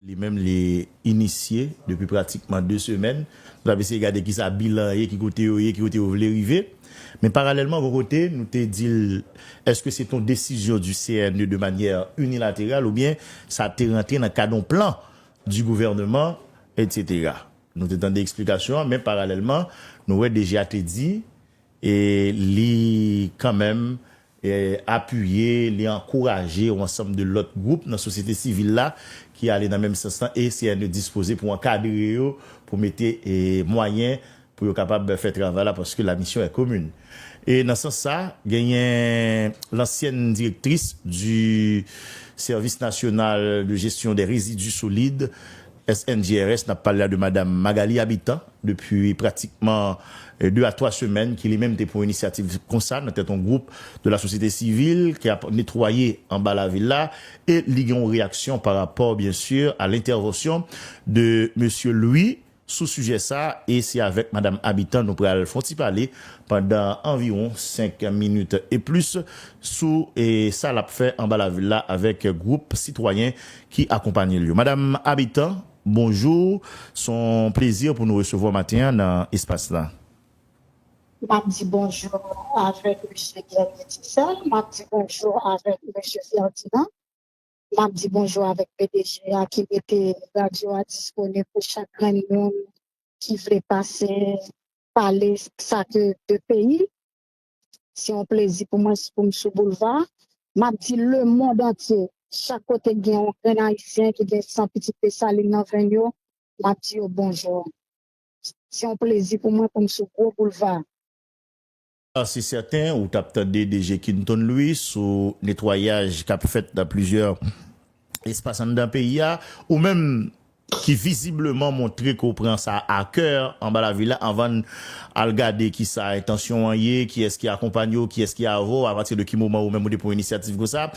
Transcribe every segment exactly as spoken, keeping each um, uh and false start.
Li menm, li inisye depi pratikman de semèn. Nou t ap eseye gade kisa bilan ye, ki kote yo ye, ki kote yo vle rive. Men paralèlman, bò kote, nou te di l, èske se t on desizyon du C N E de manyè inilateral oubyen sa te rantre nan kad on plan du gouvernement, et cetera. Nou te tande eksplikasyon an, men paralèlman, nou wè D G a te di, e li kanmenm, e, apiye, li ankouraje yon ansanm de lòt gwoup nan sosyete sivil la ki ale nan menm sans lan, e C N E dispoze pou ankadre yo, pou mete, e, mwayen pou yo kapab fè travay la, paske la mission est commune. E nan sans sa, genyen lansyen direktris du Service National de Gestion des Résidus Solides, S N G R S, n ap pale la de Madanm Magalie Habitant, depi pratikman, e, de a twa semèn, ki li menm te pran inisyativ konsa nan tèt yon gwoup de la sosyete sivil ki ap netwaye anba lavil la, e li gen yon reyaksyon pa rapò, byensi, a lentèvansyon de mesye Louis sou sijè sa, e se avèk Madanm Habitant nou pral fè yon ti pale pandan anviwon senk minit e plis sou, e, sa l ap fè anba lavil la avèk gwoup sitwayen ki akonpanye l yo. Madanm Habitant, bonjou. Se yon plezi pou nou resevwa w maten an nan espas la. M ap di bonjou avèk mesye Guerrier Ticel, m ap di bonjou avèk mesye Ferdinand, m ap di bonjou avèk P D G a ki mete radyo a disponib pou chak grenn moun ki vle pase pale sa ke de peyi. Se yon plezi pou mwen pou m sou boulva. M ap di lemonn antye, chak kote gen yon grenn Ayisyen ki gen san pitit Desalin nan venn yo, m ap di yo bonjou. Se yon plezi pou mwen pou m sou gwo boulva. A, se sèten, ou t ap tande D G Quinton Louis sou netwayaj k ap fèt nan plizyè espas anndan peyi a, ou menm ki vizibleman montre ke w pran sa a kè anba lavil la, anvan n al gade kisa entansyon an ye, kiyès ki akonpanye w, kiyès ki avè w, apati de ki moman ou menm ou te pran inisyativ konsa,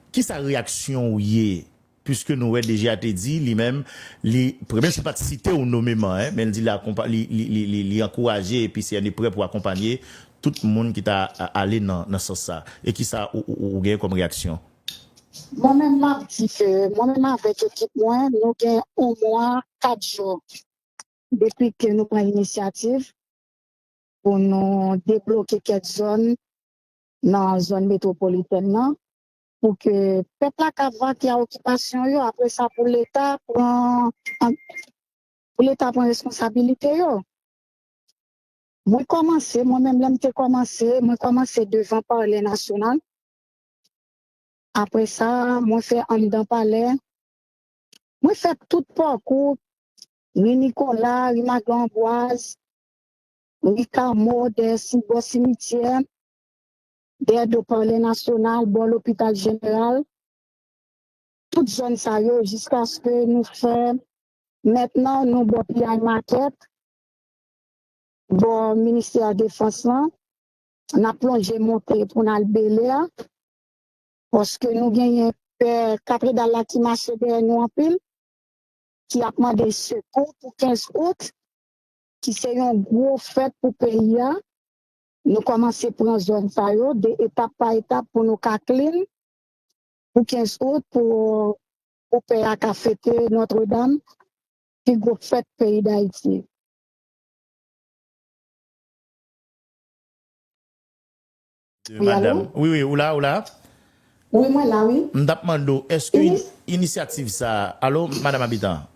kisa reyaksyon w ye? Piske nou wè D G a te di, li menm, li, premye, se pa t site w nomeman, en, men l di l akonpa-, li, li, li, li, li ankouraje epi C N E prè pou akonpanye tout moun ki ta a-, ale nan, nan sans sa. E kisa ou, ou, ou, ou genyen kòm reyaksyon? Mwen menm, m ap di ke mwen menm avèk ekip mwen, nou gen yon mwa, kat jou depi ke nou pran inisyativ pou nou debloke kèk zòn nan zòn metwopolitèn nan, pou ke pèp la ka vake a okipasyon yo, apre sa pou Leta pran, an-, pou Leta pran responsabilite yo. Mwen kòmanse, mwen menm lè m te kòmanse, mwen kòmanse devan Palè Nasyonal. Apre sa, mwen fè anndan palè. Mwen fè tout pakou, ri Nikola, ri Madan Anbwaz, ri Kamo, dèyè si-, bò simityè, dèyè do Palè Nasyonal, bò Lopital Jeneral. Tout zòn sa yo, jiskaske nou fè, mentnan, nou bò P I Market, bò Ministè Defans lan, n ap plonje monte pou n al Belè, paske nou genyen pè Katredal la ki mache dèyè nou anpil, ki ap mande sekou pou kenz out, ki se yon gwo fèt pou peyi a. Nou kòmanse pran zòn sa yo de etap pa etap pou nou ka clean pou kenz out, pou, pou pè a ka fete Nòtredam, pi gwo fèt peyi Dayiti. Wi, alo? Wi, wi, ou la, ou la? Wi, mwen la, wi. M t ap mande w, èske in-, inisyativ sa, alo, Madanm Habitant?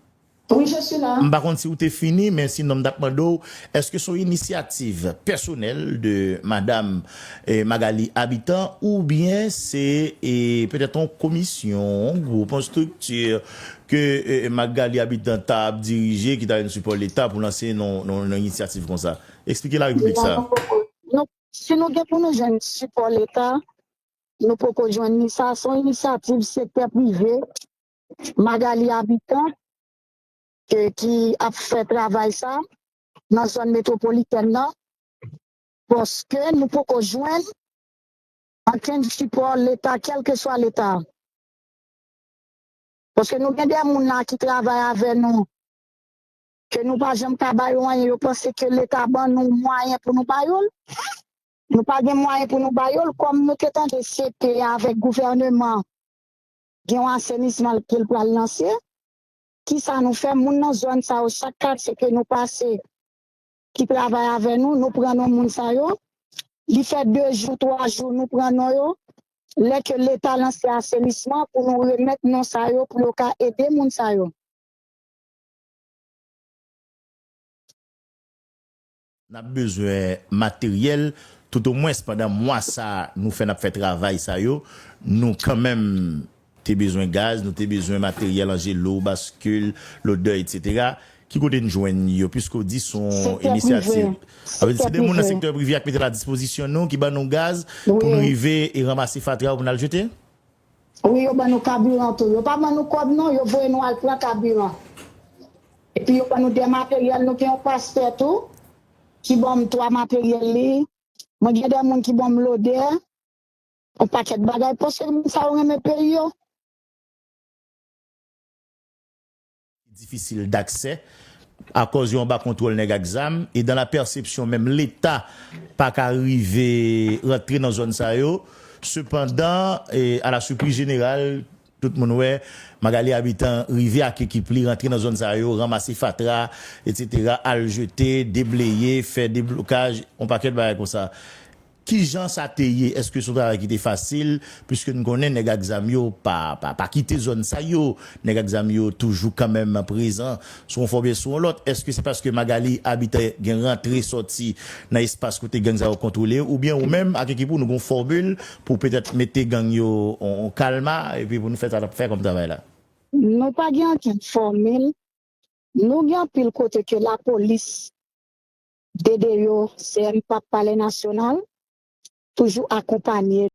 Wi, je suis là. M pa konn si ou te fini, men sinon m t ap mande w, èske se yon inisyativ pèsonèl de Madanm, eh, Magalie Habitant, oubyen se, eh, petèt yon komisyon, yon gwoup, yon estrikti ke, eh, Magalie Habitant ta ap dirije, ki ta jwenn sipò Leta pou lanse yon, yon, yon inisyativ konsa? Eksplike larepiblik sa. Non, non, non. Si nou gen pou nou jwenn sipò Leta, nou poko jwenn ni sa. Se yon inisyativ sektè prive, Magalie Habitant, ke, ki ap fè travay sa nan zòn metwopolitèn nan, paske nou poko jwenn ankenn sipò Leta, kèlkeswa Leta. Paske nou gen de moun la ki travay avè nou, ke nou pa janm ka ba yo anyen, yo panse ke Leta ban nou mwayen pou nou ba yo l. Nou pa gen mwayen pou nou ba yo l, kòm nou te tande C P avèk gouvèneman, gen yon asenisman ke l pral lanse. Kisa nou fè? Moun nan zòn sa yo, chak katye ke nou pase, ki travay avè nou, nou pran non moun sa yo. Li fè de jou, twa jou, nou pran non yo. Lè ke Leta lanse asenisman pou nou remèt non sa yo, pou yo ka ede moun sa yo. N ap bezwen materyèl, toutomwens pandan mwa sa a nou fè n ap fè travay sa yo, nou kanmenm te bezwen gaz, nou te bezwen materyèl anjelo, baskil, lodè, etsetera. Ki kote n jwenn yo? Piske w di se yon inisyativ. Avèdi se de moun nan sektè prive ak mete l a dispozisyon nou, ki ban nou gaz pou n rive e ranmase fatra yo pou n al jete? Wi, yo ban nou kabiran tou. Yo pa ban nou kòb non, yo voye nou al pran kabiran. Epi yo ban nou de materyèl, nou gen yon pastè tou ki ban m twa materyèl li. Mwen gen de moun ki ban m lodè, yon pakèt bagay, paske moun sa yo renmen peyi yo. Difisil daksè akoz yo anba kontwòl nèg ak zam e dan la pèsepsyon menm Leta pa ka rive rantre nan zòn sa yo. Sepandan, e, a la sipriz jeneral, tout moun wè Magalie Habitant rive ak ekip li rantre nan zòn sa yo, ranmase fatra, etsetera, al jete, debleye, fè deblokaj, yon pakèt bagay konsa. Kijan sa te ye? Èske se yon travay ki te fasil? Piske n konnen nèg ak zam yo pa, pa, pa kite zòn sa yo. Nèg ak zam yo toujou kanmenm prezan sou yon fòm oubyen sou yon lòt. Èske se paske Magalie Habitant gen rantre sòti nan espas kote gang sa yo kontwole yo? Oubyen ou menm ak ekip ou nou gen yon fòmil pou petèt mete gang yo yon kalma epi pou nou fè sa n ap fè kòm travay la? Nou pa gen ankenn fòmil. Nou gen anpil kote ke lapolis, D D O, C M P A P, Palè Nasyonal, toujou akonpanye